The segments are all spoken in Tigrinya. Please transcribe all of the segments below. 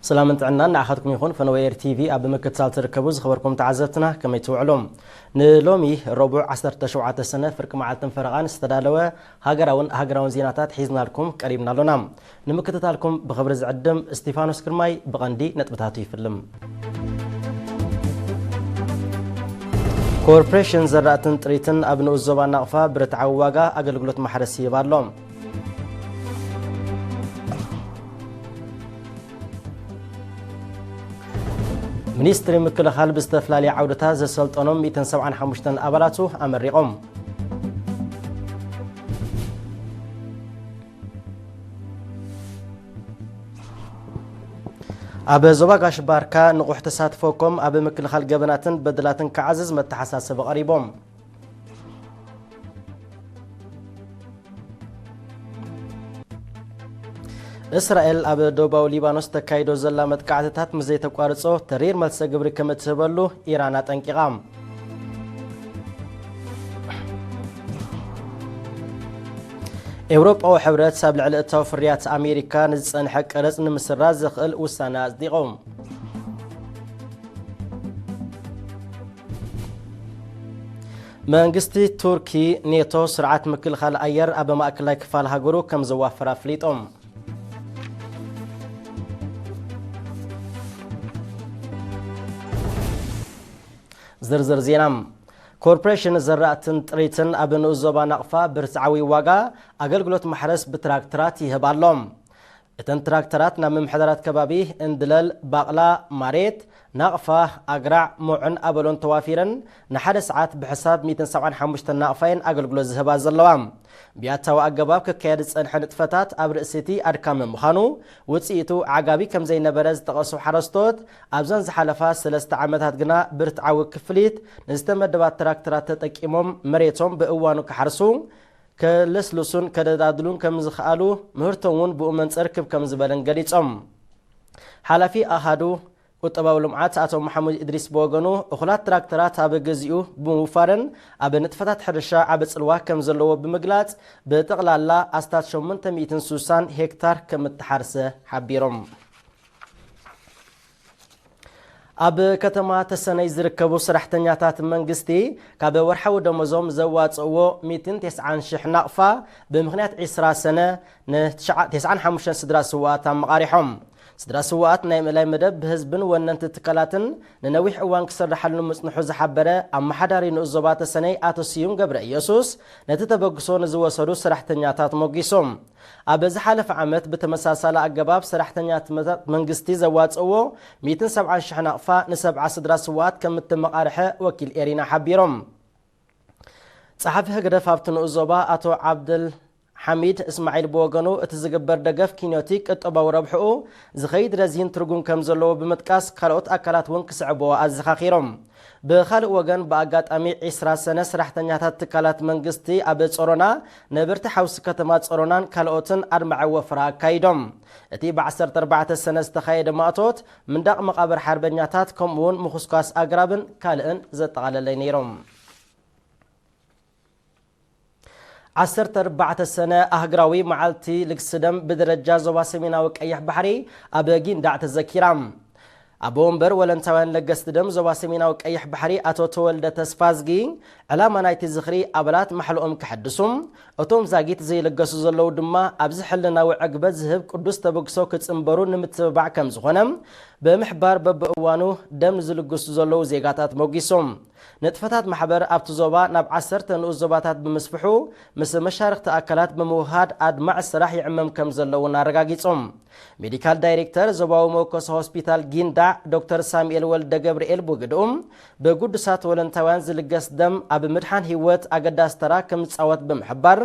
ሰላምን ጥዕናን ንዓኻትኩም ይኹን። ፈነወ ኤር ቲቪ ኣብ ምክትታል ትርከቡ ዝኸበርኩም ተዓዘብትና፣ ከመይ ትውዕሉ? ንሎሚ ረቡዕ ዓሰርተ ሸውዓተ ሰነ ፍርቂ መዓልትን ፈረቓን ዝተዳለወ ሃገራውን ሃገራውን ዜናታት ሒዝናልኩም ቀሪብና ኣሎና። ንምክትታልኩም ብኽብሪ ዝዕድም እስቲፋኖስ ግርማይ። ብቐንዲ ነጥብታቱ ይፍልም። ኮርፖሬሽን ዘራእትን ጥሪትን ኣብ ንኡስ ዞባ ናቕፋ ብርትዓዊ ዋጋ ኣገልግሎት ማሕረስ ይህብ ኣሎ። ሚኒስትሪ ምክልኻል ብዝተፈላለየ ዓውድታት ዘሰልጠኖም ሚእትን ሰብዓን ሓሙሽተን ኣባላቱ ኣመሪቖም። ኣብ ዞባ ጋሽ ባርካ ንቑሕ ተሳትፎ ኮም ኣብ ምክልኻል ገበናትን በደላትን ክዓዝዝ መተሓሳሰቢ ቀሪቦም። እስራኤል ኣብ ደቡባዊ ሊባኖስ ተካይዶ ዘላ መጥቃዕትታት ምስ ዘይተቋርጾ ተሪር መልሰ ግብሪ ከም እትህበሉ ኢራን ኣጠንቂቓ። ኤውሮጳዊ ሕብረት ኣብ ልዕሊ እታዊ ፍርያት ኣሜሪካ ንዝጸንሐ ቀረጽ ንምስራዝ ዘኽእል ውሳነ ኣጽዲቑ። መንግስቲ ቱርኪ ኔቶ ስርዓት ምክልኻል ኣየር ኣብ ማእከላይ ክፋል ሃገሩ ከም ዘዋፍር ኣፍሊጡ። ዝርዝር ዜና። ኮርፖሬሽን ዘራእትን ጥሪትን ኣብ ንኡስ ዞባ ናቕፋ ብርትዓዊ ዋጋ ኣገልግሎት ማሕረስ ብትራክተራት ይህብ ኣሎ። እተን ትራክተራት ናብ ምምሕዳራት ከባቢ እንድለል፣ ባቕላ፣ ማሬት፣ ናቕፋ፣ ኣግራዕ፣ ሞዑን ኣበሎን ተዋፊረን ንሓደ ሰዓት ብሕሳብ ሚእትን ሰብዓን ሓሙሽተን ናቕፋ እየን ኣገልግሎት ዝህባ ዘለዋ። ብያታዊ ኣገባብ ክካየድ ዝጸንሐ ንጥፈታት ኣብ ርእሲ እቲ ኣድካሚ ምዃኑ፣ ውጽኢቱ ዓጋቢ ከም ዘይነበረ ዝጠቐሱ ሓረስቶት፣ ኣብዘን ዝሓለፋ ሰለስተ ዓመታት ግና ብርትዓዊ ክፍሊት ንዝተመደባ ትራክተራት ተጠቂሞም መሬቶም ብእዋኑ ክሓርሱ፣ ከለስልሱን ከደላድሉን ከም ዝኸኣሉ፣ ምህርቶም እውን ብኡ መንጽር ክብ ከም ዝበለን ገሊጾም። ሓላፊ ኣሃዱ ቁጠባዊ ልምዓት ኣቶ መሓሙድ እድሪስ ብወገኑ፣ እኹላት ትራክተራት ኣብ ግዚኡ ብምውፋረን ኣብ ንጥፈታት ሕርሻ ዓቢ ጽልዋ ከም ዘለዎ ብምግላጽ፣ ብጠቕላላ ኣስታት ሸሞንተ ሚእትን ስሳን ሄክታር ከም እተሓርሰ ሓቢሮም። ኣብ ከተማ ተሰነይ ዝርከቡ ሰራሕተኛታት መንግስቲ፣ ካብ ወርሓዊ ደሞዞም ዘዋጽእዎ ሚእትን ተስዓን ሽሕ ናቕፋ ብምኽንያት ዒስራ ሰነ ንተስዓን ሓሙሽተን ስድራ ስውኣት ኣመቓሪሖም። ስድራ ስውኣት ናይ ምእላይ መደብ ብህዝብን ወነንቲ ትካላትን ንነዊሕ እዋን ክስርሓሉ ምጽንሑ ዝሓበረ ኣመሓዳሪ ንኡስ ዞባ ተሰነይ ኣቶ ስዩም ገብረ ኢየሱስ፣ ነቲ ተበግሶ ንዝወሰዱ ሰራሕተኛታት ሞጊሶም። ኣብ ዝሓለፈ ዓመት ብተመሳሳሊ ኣገባብ ሰራሕተኛታት መንግስቲ ዘዋጽእዎ ሚእትን ሰብዓን ሽሕ ናቕፋ ንሰብዓ ስድራ ስውኣት ከም እተመቓርሐ ወኪል ኤሪና ሓቢሮም። ጸሓፊ ህግደፍ ኣብቲ ንኡስ ዞባ ኣቶ ዓብደል ሓሚድ እስማዒል ብወገኑ፣ እቲ ዝግበር ደገፍ ኪንዮቲ ቅጠባዊ ረብሕኡ ዝኸይድ ረዚን ትርጉም ከም ዘለዎ ብምጥቃስ፣ ካልኦት ኣካላት እውን ክስዕብዎ ኣዘኻኺሮም። ብኻልእ ወገን፣ ብኣጋጣሚ ዒስራ ሰነ ሰራሕተኛታት ትካላት መንግስቲ ኣብ ጾሮና፣ ነበርቲ ሓውሲ ከተማ ጾሮናን ካልኦትን ኣድማዒ ወፈራ ኣካይዶም። እቲ ብዓሰርተ ኣርባዕተ ሰነ ዝተኻየደ ማእቶት፣ ምንዳቕ መቓብር ሓርበኛታት፣ ከምኡውን ምኹስኳስ ኣግራብን ካልእን ዘጠቓለለ ነይሮም። ዓሰርተ ኣርባዕተ ሰነ ኣህግራዊ መዓልቲ ልግሲ ደም ብደረጃ ዞባ ሰሜናዊ ቀይሕ ባሕሪ ኣብ ጊንዳዕ ተዘኪራ። ኣቦ ወንበር ወለንታውያን ለገስቲ ደም ዞባ ሰሜናዊ ቀይሕ ባሕሪ ኣቶ ተወልደ ተስፋዝጊ፣ ዕላማ ናይቲ ዝኽሪ ኣባላት ማሕልኦም ከሐድሱ፣ እቶም ዛጊት ዘይለገሱ ዘለዉ ድማ ኣብዚ ሕልናዊ ዕግበት ዝህብ ቅዱስ ተበግሶ ክጽንበሩ ንምትብባዕ ከም ዝኾነ ብምሕባር፣ በብእዋኑ ደም ንዝልግሱ ዘለዉ ዜጋታት ሞጊሶም። ንጥፈታት ማሕበር ኣብቲ ዞባ ናብ ዓሰርተ ንኡስ ዞባታት ብምስፍሑ፣ ምስ መሻርኽቲ ኣካላት ብምውሃድ ኣድማዒ ስራሕ ይዕመም ከም ዘሎ እውን ኣረጋጊጾም። ሜዲካል ዳይሬክተር ዞባዊ መወከሲ ሆስፒታል ጊንዳዕ ዶክተር ሳሙኤል ወልደ ገብርኤል ብግድኡ፣ ብግዱሳት ወለንታውያን ዝልገስ ደም ኣብ ምድሓን ህይወት ኣገዳሲ ተራ ከም ዝጻወት ብምሕባር፣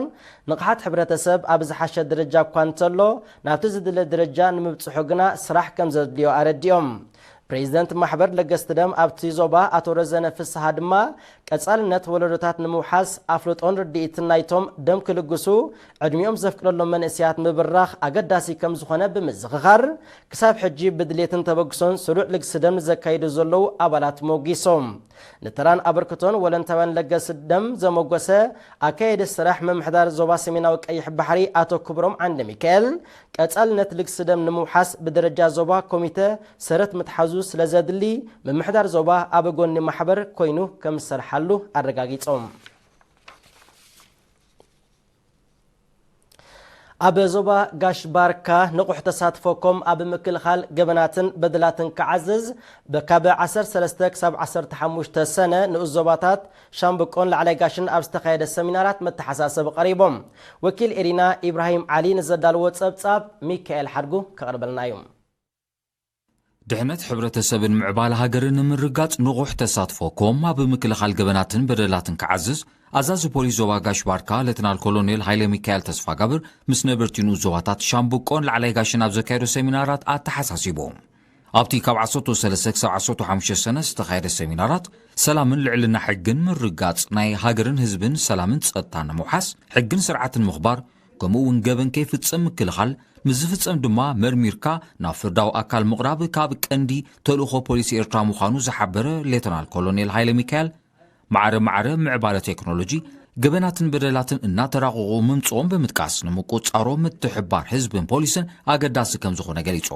ንቕሓት ሕብረተሰብ ኣብ ዝሓሸ ደረጃ እኳ እንተሎ፣ ናብቲ ዝድለ ደረጃ ንምብጽሑ ግና ስራሕ ከም ዘድልዮ ኣረዲኦም። ፕሬዚደንት ማሕበር ለገስቲ ደም ኣብቲ ዞባ ኣቶ ረዘነ ፍስሃ ድማ፣ ቀጻልነት ወለዶታት ንምውሓስ ኣፍልጦን ርድኢትን ናይቶም ደም ክልግሱ ዕድሚኦም ዘፍቅደሎም መንእሰያት ምብራኽ ኣገዳሲ ከም ዝኾነ ብምዝኽኻር፣ ክሳብ ሕጂ ብድሌትን ተበግሶን ስሩዕ ልግሲ ደም ንዘካይዱ ዘለዉ ኣባላት ሞጊሶም። ንተራን ኣበርክቶን ወለንታውያን ለገሲ ደም ዘመጎሰ ኣካየዲ ስራሕ ምምሕዳር ዞባ ሰሜናዊ ቀይሕ ባሕሪ ኣቶ ክብሮም ዓንደ ሚካኤል፣ ቀጻልነት ልግሲ ደም ንምውሓስ ብደረጃ ዞባ ኮሚተ ሰረት ምትሓዙ ስለ ዘድሊ፣ ምምሕዳር ዞባ ኣብ ጎኒ ማሕበር ኮይኑ ከም ዝሰርሓሉ ኣረጋጊጾም። ኣብ ዞባ ጋሽ ባርካ ንቑሕ ተሳትፎ ኮም ኣብ ምክልኻል ገበናትን በደላትን ክዓዝዝ፣ ብ-፣ ካብ ዓሰርተ ሰለስተ ክሳብ ዓሰርተ ሓሙሽተ ሰነ ንኡስ ዞባታት ሻምብቆን ላዕላይ ጋሽን ኣብ ዝተኻየደ ሰሚናራት መተሓሳሰቢ ቀሪቦም። ወኪል ኤሪና ኢብራሂም ዓሊ ንዘዳልዎ ጸብጻብ ሚካኤል ሓድጉ ከቕርበልና እዩ። ድሕነት ሕብረተሰብን ምዕባለ ሃገርን ንምርጋጽ ንቑሕ ተሳትፎ ኮም ኣብ ምክልኻል ገበናትን በደላትን ክዓዝዝ፣ ኣዛዚ ፖሊስ ዞባ ጋሽ ባርካ ሌተናል ኮሎኔል ሃይለ ሚካኤል ተስፋጋብር ምስ ነበርቲ ንኡስ ዞባታት ሻምብቆን ላዕላይ ጋሽን ኣብ ዘካየዶ ሰሚናራት ኣተሓሳሲቡ። ኣብቲ ካብ ዓሰርተ ሰለስተ ክሳብ ዓሰርተ ሓሙሽተ ሰነ ዝተኻየደ ሰሚናራት፣ ሰላምን ልዕልና ሕግን ምርጋጽ፣ ናይ ሃገርን ህዝብን ሰላምን ጸጥታን ንምውሓስ፣ ሕግን ስርዓትን ምኽባር፣ ከምኡ እውን ገበን ከይፍጸም ምክልኻል፣ ምስ ዝፍጸም ድማ መርሚርካ ናብ ፍርዳዊ ኣካል ምቕራብ ካብ ቀንዲ ተልእኾ ፖሊስ ኤርትራ ምዃኑ ዝሓበረ ሌተናል ኮሎኔል ሃይለ ሚካኤል፣ ማዕረ ማዕረ ምዕባለ ቴክኖሎጂ ገበናትን በደላትን እናተራቐቑ ምምጽኦም ብምጥቃስ፣ ንምቁጽጻሮ ምትሕብባር ህዝብን ፖሊስን ኣገዳሲ ከም ዝኾነ ገሊጹ።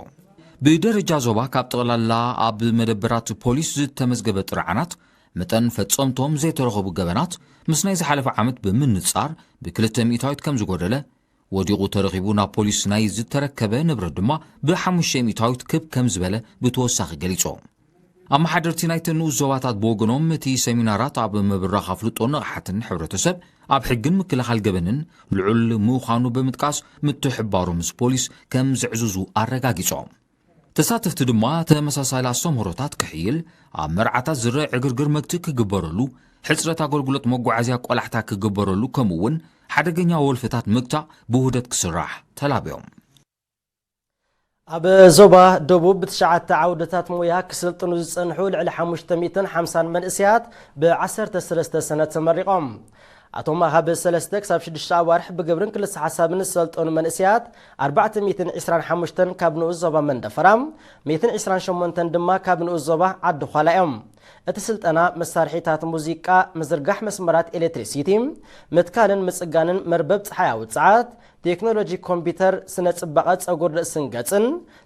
ብደረጃ ዞባ ካብ ጠቕላላ ኣብ መደበራት ፖሊስ ዝተመዝገበ ጥርዓናት መጠን ፈጸምቶም ዘይተረኸቡ ገበናት ምስ ናይ ዝሓለፈ ዓመት ብምንጻር ብክልተ ሚእታዊት ከም ዝጎደለ፣ ወዲቑ ተረኺቡ ናብ ፖሊስ ናይ ዝተረከበ ንብረት ድማ ብሓሙሽተ ሚእታዊት ክብ ከም ዝበለ ብተወሳኺ ገሊጹ። ኣመሓደርቲ ናይተን ንኡስ ዞባታት ብወገኖም፣ እቲ ሰሚናራት ኣብ ምብራኽ ኣፍልጦን ንቕሓትን ሕብረተሰብ ኣብ ሕግን ምክልኻል ገበንን ልዑል ምዃኑ ብምጥቃስ፣ ምትሕብባሮም ምስ ፖሊስ ከም ዘዕዝዙ ኣረጋጊጾም። ተሳተፍቲ ድማ ተመሳሳሊ ኣስተምህሮታት ክሕይል፣ ኣብ መርዓታት ዝረአ ዕግርግር መግትኢ ክግበረሉ፣ ሕጽረት ኣገልግሎት መጓዓዝያ ቆላሕታ ክግበረሉ፣ ከምኡ እውን ሓደገኛ ወልፍታት ምግታእ ብውህደት ክስራሕ ተላብዮም። ኣብ ዞባ ደቡብ ብትሽዓተ ዓውድታት ሞያ ክስልጥኑ ዝጸንሑ ልዕሊ ሓሙሽተ ሚእትን ሓምሳን መንእሰያት ብዓሰርተ ሰለስተ ሰነ ተመሪቖም። ኣቶም ኣብ ሰለስተ ክሳብ ሽዱሽተ ኣዋርሕ ብግብርን ክልሰ ሓሳብን ዝሰልጠኑ መንእሰያት ኣርባዕተ ሚእትን ዕስራን ሓሙሽተን ካብ ንኡስ ዞባ መንደፈራ፣ ሚእትን ዕስራን ሸሞንተን ድማ ካብ ንኡስ ዞባ ዓዲ ዃላ እዮም። እቲ ስልጠና መሳርሒታት ሙዚቃ፣ ምዝርጋሕ መስመራት ኤሌክትሪሲቲ፣ ምትካልን ምጽጋንን መርበብ ጸሓያዊ ጸዓት፣ ቴክኖሎጂ ኮምፒውተር፣ ስነ ጽባቐ ጸጉር ርእስን ገጽን፣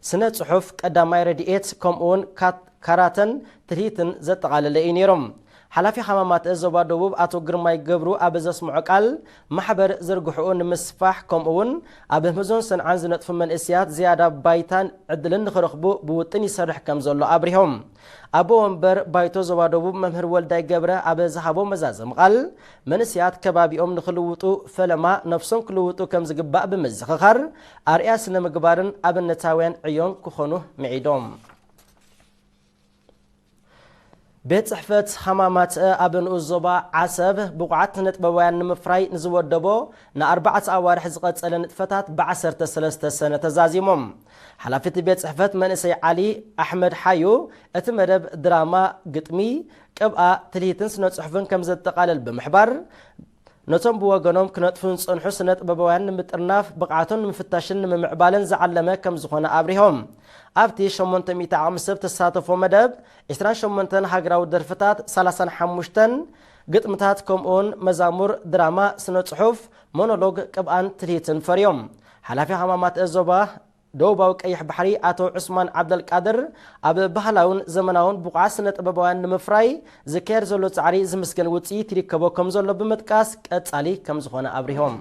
ስነ ጽሑፍ፣ ቀዳማይ ረድኤት፣ ከምኡውን ካት-፣ ካራተን ትልሂትን ዘጠቓለለ እዩ ነይሮም። ሓላፊ ሃማማት ዞባ ደቡብ ኣቶ ግርማይ ገብሩ ኣብ ዘስምዖ ቃል፣ ማሕበር ዝርግሕኡ ንምስፋሕ፣ ከምኡውን ኣብ ህምዞን ሰንዓን ዝነጥፉ መንእሰያት ዝያዳ ባይታን ዕድልን ንኽረኽቡ ብውጥን ይሰርሕ ከም ዘሎ ኣብሪሆም። ኣቦ ወንበር ባይቶ ዞባ ደቡብ መምህር ወልዳይ ገብረ ኣብ ዝሃቦ መዛዘሚ ቃል፣ መንእሰያት ከባቢኦም ንኽልውጡ ፈለማ ነፍሶም ክልውጡ ከም ዝግባእ ብምዝኽኻር፣ ኣርኣያ ስነ ምግባርን ኣብነታውያን ዕዮን ክኾኑ ምዒዶም። ቤት ጽሕፈት ሃማማት ኣብ ንኡስ ዞባ ዓሰብ ብቑዓት ስነጥበባውያን ንምፍራይ ንዝወደቦ ንኣርባዕተ ኣዋርሕ ዝቐጸለ ንጥፈታት ብዓሰርተ ሰለስተ ሰነ ተዛዚሞም። ሓላፊ እቲ ቤት ጽሕፈት መንእሰይ ዓሊ ኣሕመድ ሓዩ፣ እቲ መደብ ድራማ፣ ግጥሚ፣ ቅብኣ፣ ትልሂትን ስነ ጽሑፍን ከም ዘጠቓልል ብምሕባር፣ ነቶም ብወገኖም ክነጥፉ ዝጸንሑ ስነ ጥበባውያን ንምጥርናፍ፣ ብቕዓቶም ንምፍታሽን ንምምዕባልን ዝዓለመ ከም ዝኾነ ኣብሪሆም። ኣብቲ ሸሞንተ ሚእቲ ዓቕሚ ሰብ ተሳተፎ መደብ፣ ዕስራን ሸሞንተን ሃገራዊ ደርፍታት፣ ሰላሳን ሓሙሽተን ግጥምታት፣ ከምኡውን መዛሙር፣ ድራማ፣ ስነ ጽሑፍ፣ ሞኖሎግ፣ ቅብኣን ትልሂትን ፈርዮም። ሓላፊ ሃማማት ዞባ ደቡባዊ ቀይሕ ባሕሪ ኣቶ ዑስማን ዓብደልቃድር፣ ኣብ ባህላውን ዘመናውን ብቑዓት ስነ ጥበባውያን ንምፍራይ ዝካየድ ዘሎ ጻዕሪ ዝምስገን ውጽኢት ይርከቦ ከም ዘሎ ብምጥቃስ፣ ቀጻሊ ከም ዝኾነ ኣብሪሆም።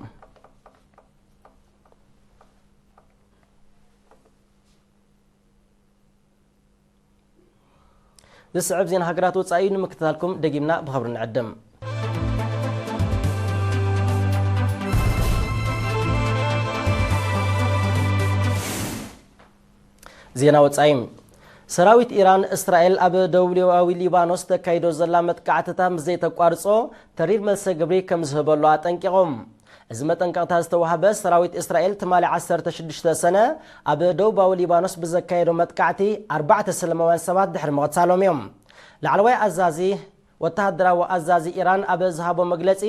ዝስዕብ ዜና ሃገራት ወጻኢ ንምክትታልኩም ደጊምና ብኽብሪ ንዕድም። ዜና ወጻኢ። ሰራዊት ኢራን፣ እስራኤል ኣብ ደቡባዊ ሊባኖስ ተካይዶ ዘላ መጥቃዕትታት ምስ ዘይተቋርጾ፣ ተሪር መልሰ ግብሪ ከም ዝህበሉ ኣጠንቂቖም። እዚ መጠንቀቕታ ዝተዋህበ፣ ሰራዊት እስራኤል ትማሊ ዓሰርተ ሽዱሽተ ሰነ ኣብ ደቡባዊ ሊባኖስ ብዘካየዶ መጥቃዕቲ፣ ኣርባዕተ ሰላማውያን ሰባት ድሕሪ ምቕታሎም እዮም። ላዕለዋይ ኣዛዚ ወተሃደራዊ ኣዛዚ ኢራን ኣብ ዝሃቦ መግለጺ፣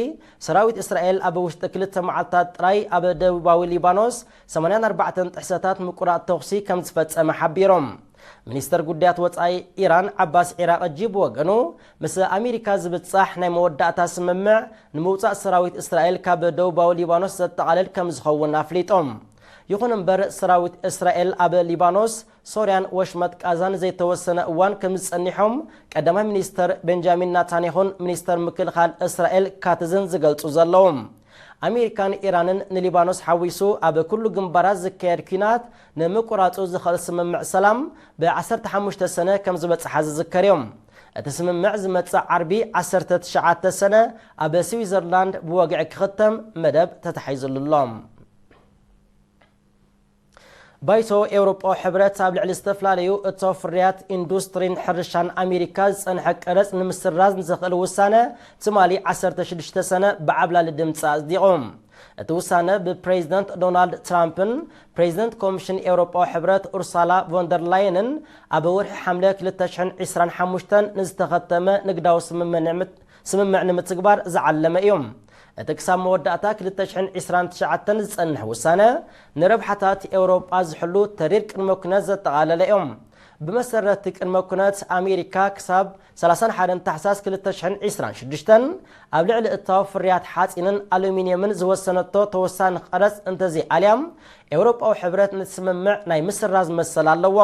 ሰራዊት እስራኤል ኣብ ውሽጢ ክልተ መዓልታት ጥራይ ኣብ ደቡባዊ ሊባኖስ ሰማንያን ኣርባዕተን ጥሕሰታት ምቁራጽ ተኹሲ ከም ዝፈጸመ ሓቢሮም። ሚኒስተር ጉዳያት ወጻኢ ኢራን ዓባስ ዒራቕጂ ብወገኑ፣ ምስ ኣሜሪካ ዝብጻሕ ናይ መወዳእታ ስምምዕ ንምውጻእ ሰራዊት እስራኤል ካብ ደቡባዊ ሊባኖስ ዘጠቓልል ከም ዝኸውን ኣፍሊጦም። ይኹን እምበር፣ ሰራዊት እስራኤል ኣብ ሊባኖስ፣ ሶርያን ወሽመጥ ቃዛን ዘይተወሰነ እዋን ከም ዝጸንሖም ቀዳማይ ሚኒስተር ቤንጃሚን ናታንያሁን ሚኒስተር ምክልኻል እስራኤል ካትዝን ዝገልጹ ዘለዉ። ኣሜሪካን ኢራንን ንሊባኖስ ሓዊሱ ኣብ ኩሉ ግንባራት ዝካየድ ኲናት ንምቁራጹ ዝኽእል ስምምዕ ሰላም ብ ዓሰርተ ሓሙሽተ ሰነ ከም ዝበጽሓ ዝዝከር እዩ። እቲ ስምምዕ ዝመጽእ ዓርቢ ዓሰርተ ትሽዓተ ሰነ ኣብ ስዊዘርላንድ ብወግዒ ክኽተም መደብ ተታሒዙሉ ኣሎ። ባይቶ ኤውሮጳዊ ሕብረት ኣብ ልዕሊ ዝተፈላለዩ እቶ ፍርያት ኢንዱስትሪን ሕርሻን ኣሜሪካ ዝጸንሐ ቀረጽ ንምስራዝ ንዘኽእል ውሳነ ትማሊ ዓሰርተ ሽዱሽተ ሰነ ብዓብላሊ ድምጺ ኣጽዲቑ። እቲ ውሳነ ብፕሬዚደንት ዶናልድ ትራምፕን ፕሬዚደንት ኮሚሽን ኤውሮጳዊ ሕብረት ኡርሳላ ቮንደርላየንን ኣብ ወርሒ ሓምለ ክልተ ሽሕን ዕስራን ሓሙሽተን ንዝተኸተመ ንግዳዊ ስምምዕ ንምት-፣ ስምምዕ ንምትግባር ዝዓለመ እዩ። እቲ ክሳብ መወዳእታ ክልተ ሽሕን ዕስራን ትሽዓተን ዝጸንሕ ውሳነ፣ ንረብሓታት ኤውሮጳ ዝሕሉ ተሪር ቅድመ ኩነት ዘጠቓለለ እዩ። ብመሰረት እቲ ቅድመ ኩነት፣ ኣሜሪካ ክሳብ ሰላሳን ሓደን ታሕሳስ ክልተ ሽሕን ዕስራን ሽዱሽተን ኣብ ልዕሊ እታው ፍርያት ሓጺንን ኣሉሚንየምን ዝወሰነቶ ተወሳኺ ቀረጽ እንተዘይኣልያ፣ ኤውሮጳዊ ሕብረት ነቲ ስምምዕ ናይ ምስራዝ መሰል ኣለዎ።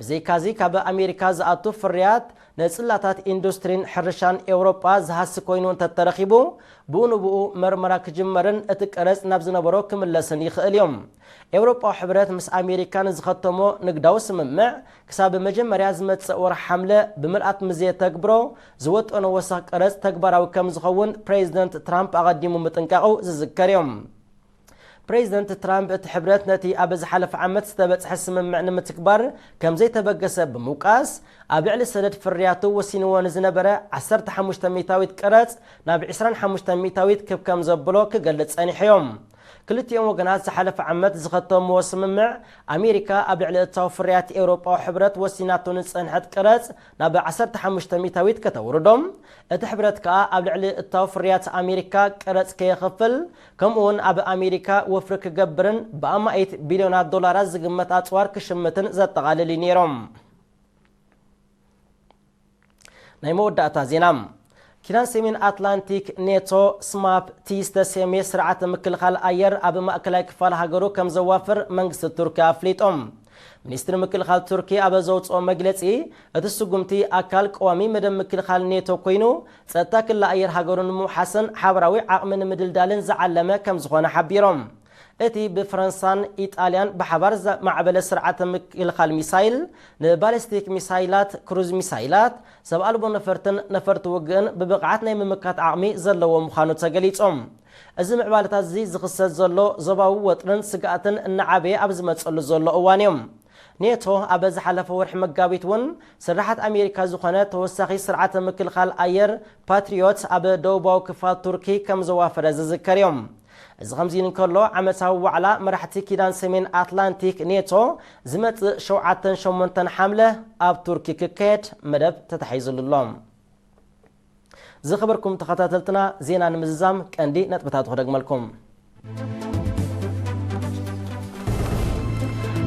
ብዘይካዚ፣ ካብ ኣሜሪካ ዝኣቱ ፍርያት ንጽላታት ኢንዱስትሪን ሕርሻን ኤውሮጳ ዝሃሲ ኮይኑ እንተተረኺቡ፣ ብኡ ንብኡ መርመራ ክጅመርን እቲ ቀረጽ ናብ ዝነበሮ ክምለስን ይኽእል እዩ። ኤውሮጳዊ ሕብረት ምስ ኣሜሪካ ንዝኸተሞ ንግዳዊ ስምምዕ፣ ክሳብ መጀመርያ ዝመጽእ ወርሒ ሓምለ ብምልኣት ምስ ዘየተግብሮ፣ ዝወጠኖ ወሰኽ ቀረጽ ተግባራዊ ከም ዝኸውን ፕሬዚደንት ትራምፕ ኣቐዲሙ ምጥንቃቑ ዝዝከር እዩ። ፕሬዚደንት ትራምፕ፣ እቲ ሕብረት ነቲ ኣብ ዝሓለፈ ዓመት ዝተበጽሐ ስምምዕ ንምትግባር ከም ዘይተበገሰ ብምውቃስ፣ ኣብ ልዕሊ ሰደድ ፍርያቱ ወሲንዎ ንዝነበረ ዓሰርተ ሓሙሽተ ሚእታዊት ቀረጽ ናብ ዕስራን ሓሙሽተ ሚእታዊት ክብ ከም ዘብሎ ክገልጽ ጸኒሑ እዩ። ክልቲኦም ወገናት ዝሓለፈ ዓመት ዝኸተምዎ ስምምዕ፣ ኣሜሪካ ኣብ ልዕሊ እታው ፍርያት ኤውሮጳዊ ሕብረት ወሲናቶ ንዝጸንሐት ቀረጽ ናብ ዓሰርተ ሓሙሽተ ሚእታዊት ከተውርዶ፣ እቲ ሕብረት ከኣ ኣብ ልዕሊ እታው ፍርያት ኣሜሪካ ቀረጽ ከየኽፍል፣ ከምኡውን ኣብ ኣሜሪካ ወፍሪ ክገብርን ብኣማኢት ቢልዮናት ዶላራት ዝግመት ኣጽዋር ክሽምትን ዘጠቓልል እዩ ነይሮም። ናይ መወዳእታ ዜና። ኪዳን ሰሜን ኣትላንቲክ ኔቶ፣ ስማፕ፣ እቲ ዝተሰየመ ስርዓተ ምክልኻል ኣየር ኣብ ማእከላይ ክፋል ሃገሩ ከም ዘዋፍር መንግስቲ ቱርኪ ኣፍሊጦም። ሚኒስትሪ ምክልኻል ቱርኪ ኣብ ዘውፅኦ መግለፂ፣ እቲ ስጉምቲ ኣካል ቀዋሚ መደብ ምክልኻል ኔቶ ኮይኑ፣ ጸጥታ ክሊ ኣየር ሃገሩ ንምውሓስን ሓበራዊ ዓቕሚ ንምድልዳልን ዝዓለመ ከም ዝኾነ ሓቢሮም። እቲ ብፈረንሳን ኢጣልያን ብሓባር ዘማዕበለ ስርዓተ ምክልኻል ሚሳይል፣ ንባሊስቲክ ሚሳይላት፣ ክሩዝ ሚሳይላት፣ ሰብ ኣልቦ ነፈርትን ነፈርቲ ውግእን ብብቕዓት ናይ ምምካት ዓቕሚ ዘለዎ ምዃኑ ተገሊጹ። እዚ ምዕባለታት እዚ ዝኽሰት ዘሎ ዞባዊ ወጥርን ስግኣትን እናዓበየ ኣብ ዝመጸሉ ዘሎ እዋን እዩ። ኔቶ ኣብ ዝሓለፈ ወርሒ መጋቢት እውን ስራሓት ኣሜሪካ ዝኾነ ተወሳኺ ስርዓተ ምክልኻል ኣየር ፓትሪዮት ኣብ ደቡባዊ ክፋል ቱርኪ ከም ዘዋፈረ ዝዝከር እዩ። እዚ ከምዚ ኢሉ እንከሎ፣ ዓመታዊ ዋዕላ መራሕቲ ኪዳን ሰሜን ኣትላንቲክ ኔቶ ዝመጽእ ሸውዓተን ሸሞንተን ሓምለ ኣብ ቱርኪ ክካየድ መደብ ተታሒዙሉ ኣሎ። ዝኸበርኩም ተኸታተልትና፣ ዜና ንምዝዛም ቀንዲ ነጥብታቱ ክደግመልኩም።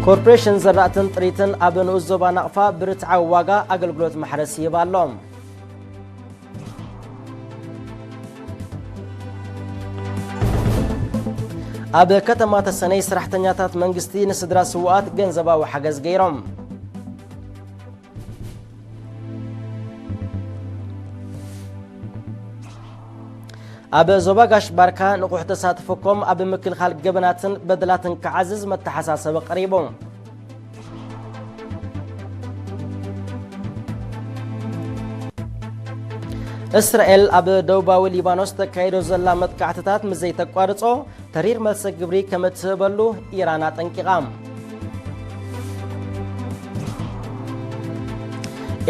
ኮርፖሬሽን ዘራእትን ጥሪትን ኣብ ንኡስ ዞባ ናቕፋ ብርትዓዊ ዋጋ ኣገልግሎት ማሕረስ ይህብ ኣሎ። ኣብ ከተማ ተሰነይ ሰራሕተኛታት መንግስቲ ንስድራ ስውኣት ገንዘባዊ ሓገዝ ገይሮም። ኣብ ዞባ ጋሽ ባርካ ንቑሕ ተሳትፎኩም ኣብ ምክልኻል ገበናትን በደላትን ክዓዝዝ መተሓሳሰቢ ቀሪቡ። እስራኤል ኣብ ደቡባዊ ሊባኖስ ተካይዶ ዘላ መጥቃዕትታት ምስ ዘይተቋርጾ፣ ተሪር መልሰ ግብሪ ከም እትህበሉ ኢራን ኣጠንቂቓ።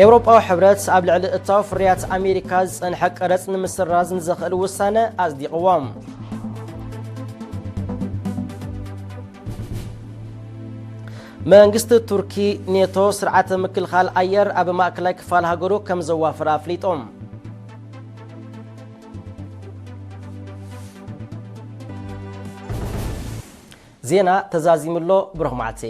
ኤውሮጳዊ ሕብረት ኣብ ልዕሊ እታው ፍርያት ኣሜሪካ ዝጸንሐ ቀረጽ ንምስራዝ ንዘኽእል ውሳነ ኣጽዲቕዎ። መንግስቲ ቱርኪ፣ ኔቶ ስርዓተ ምክልኻል ኣየር ኣብ ማእከላይ ክፋል ሃገሩ ከም ዘዋፍር ኣፍሊጡ። ዜና ተዛዚሙ ኣሎ። ብሩኽ መዓልቲ።